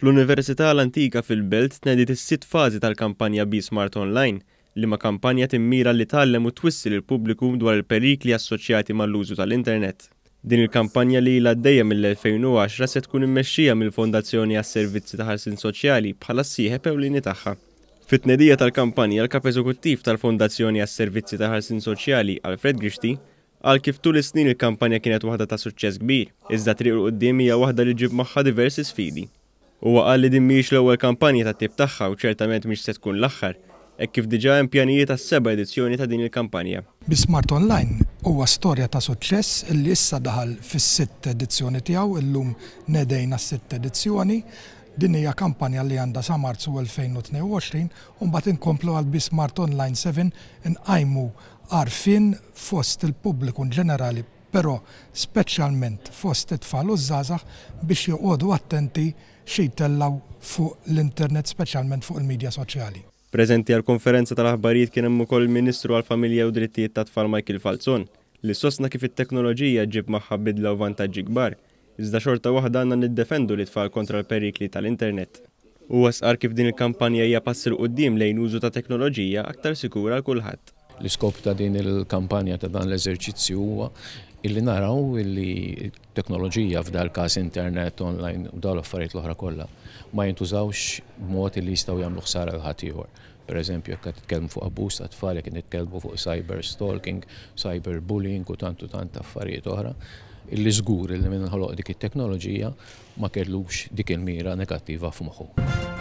Fl-Università l-Antika fil-Belt tnediet is-sitt fażi tal-kampanja Be Smart Online, liema kampanja timmira li tgħallem u twissi lill-pubbliku dwar il-perikli assoċjati mal-użu tal-internet. Din il-kampanja li ilha għaddejja mill-2010 se tkun immexxija mill-Fondazzjoni għas-Servizzi ta' Ħarsien Soċjali bħala s-sieħeb ewlieni tagħha. Fit-tnedija tal-kampanja, l-Kap Eżekuttiv tal-Fondazzjoni għas-Servizzi ta' Ħarsien Soċjali, Alfred Grixti, Qal kif tul is-snin il-kampanja kienet waħda ta' suċċess kbir, iżda t-triq 'l quddiem hija waħda li ġġib magħha diversi sfidi. Huwa qal li din mhijiex l-ewwel kampanja tat-tip tagħha u ċertament mhix se tkun l-aħħar, hekk kif diġà hemm pjanijiet għas-seba' edizzjoni ta' din il-kampanja. Be Smart Online huwa storja ta' suċċess li issa daħal fis-sitt edizzjoni tiegħu, illum nedejna s-sitt edizzjoni. Din hija kampanja li għandha sa Marzu 2022 u mbagħad inkomplu għal Be Smart Online 7 inqajmu għarfien fost il-pubbliku inġenerali però speċjalment fost it-tfal u ż-żgħażagħ biex joqogħdu attenti xi jtellgħu fuq l-internet speċjalment fuq il-media soċjali. Preżenti għall-konferenza tal-aħbarijiet kien hemm ukoll il-Ministru għall-Familja u Drittijiet tat-Tfal Michael Falzon li sostna kif it-teknoloġija ġġib magħha bidla u vantaġġi kbar Iżda xorta waħda għandna niddefendu lit-tfal kontra l-perikli tal-internet. Huwa stqarr kif din il-kampanja hija pass 'il quddiem lejn użu ta' teknoloġija aktar sikura għal kulħadd. L-iskop ta' din il-kampanja ta' dan l-eżerċizzju huwa illi naraw illi t-teknoloġija, f'dal-każ internet, online u dawn l-affarijiet l-oħra kollha, ma jintużawx b'mod illi jistgħu jagħmlu ħsara lil ħaddieħor. Per eżempju, jekk qed nitkellmu fuq abbuż ta' tfal, jekk qed nitkellmu fuq cyber stalking, cyber bullying u tant u tant affarijiet oħra, illi żgur illi min ħoloq dik it-teknoloġija ma kellux dik il-mira negattiva f'moħħu.